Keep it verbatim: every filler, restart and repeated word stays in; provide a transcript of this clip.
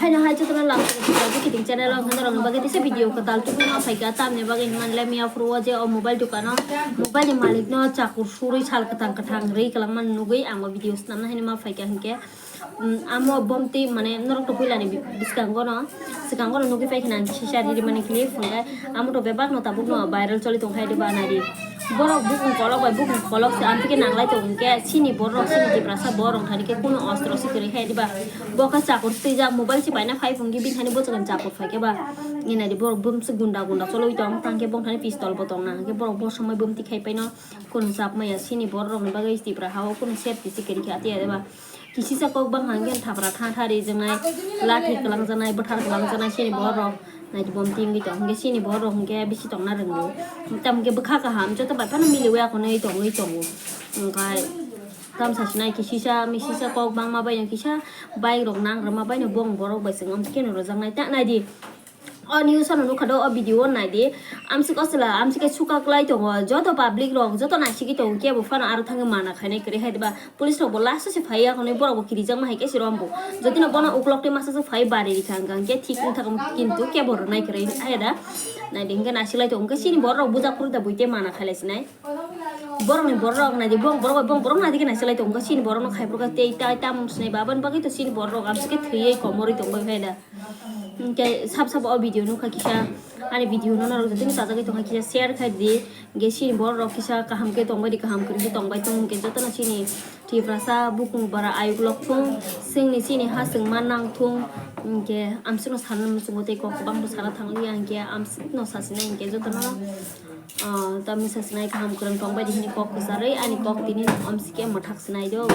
Ano hai jotono lam kiting channel o hwnna rokni bagwi tisa video kwtal tubui ma phaikha, tamni bagwi hwnmani le miya phuru o je o mobile dukano mobile ni malik no chakur surui sal kwthang kwthang rwi kwlangma nugwi ang o video swnamna hwnwi ma phaikha hinkhe, um, amo bomti mane norok to puilani bi-, bwskango no, swkango no nugwi phaikha nang sisa riri mani clip hinkhe amo to bebak no tabuk no viral choli tongkha diba nari. Borok bukung kolok bai bukung kolok se amtike nanglai tongo hinkhe chini borok chini Tiprasa borok thani khe kunu ostro se kwrwi kha diba. Bo khe chakur twijak, mobile se paina phai phungkhe bini thani bwswkang chakur phaikhe ba. Nini di borok bumswk gunda gunda choloi tong, tangkhe bong thani pistol bo tong nang, hwnkhe borok bo somoi bumti khai paino kunu chap maya. Chini borok rokni bagwi Tipra hao kunu safety se kwrwi kha tiya ba. Kisisa kok bang hangkhe thapra tha tha rijwngnai, lathi kwlangjaknai, bwthar kwlangjaknai chini borok. Nai di bumti wngwi tong, hwnkhe chini borok hwnkhe bisi tongna rwngo. Tamo khe bwkha kaham, joto bai phano miliwi akhonwi tongwi tongo. Hwnkhe Tamsa sinai khe sisa, mi sisa kok bangma baino kisa bike rok nang rwma baino bong borok bai chwng amtwi khe no rwjaknai ta nai di. O news ano nukha do, o video o nai di. Amswk o chwla, amswk khe suka kwlai tongo. Joto public rok, joto naisigwi tongo, kebo phano aro thangwi mana khainai kwrwi hai diba. Police rok bo last o se phai ya hwnwi borok bo kirijakma hai khe se rombo. Jotino bono uklok twi masa se phai bari rikha hwnkha hwnkhe thik wngthakma kintu kebo rwnai kwrwi hai da. Nai di hwnkhe naisilai tongo. Hwnkhe chini borok rok bujak phuru da buitwi mana khailai sinai. Borokni borok nai di, bong borok bai bong borok nai di khe naisilai tongo. Chini borokno khai phuru kha tei tai tamung sinai ba, aboni bagwi to chini borok amswk khe thwiwi komorwi tongbai phai da. Hwnkhe sab sab o video nukha kisa, ani video no norok jotono chajagwi tongkha kisa share khai di. Hwnkhe chini borok rok kisa kaham khe tongbai di, kaham kwrwi khe tongbai tong, hwnkhe jotono chini Tiprasa bukung bara ayuk lok thung, chwngni chini ha chwngma nang thung, hwnkhe amswkno sana muchungo tei kok kwbangbo sana thangliya, hwnkhe amswkno sasinai hwnkhe jotono, ah, tamni sasinai kaham kwrwng tongbai di hwnwi kok kwcharwi ani kok tini amswk khe mwthak sinai do.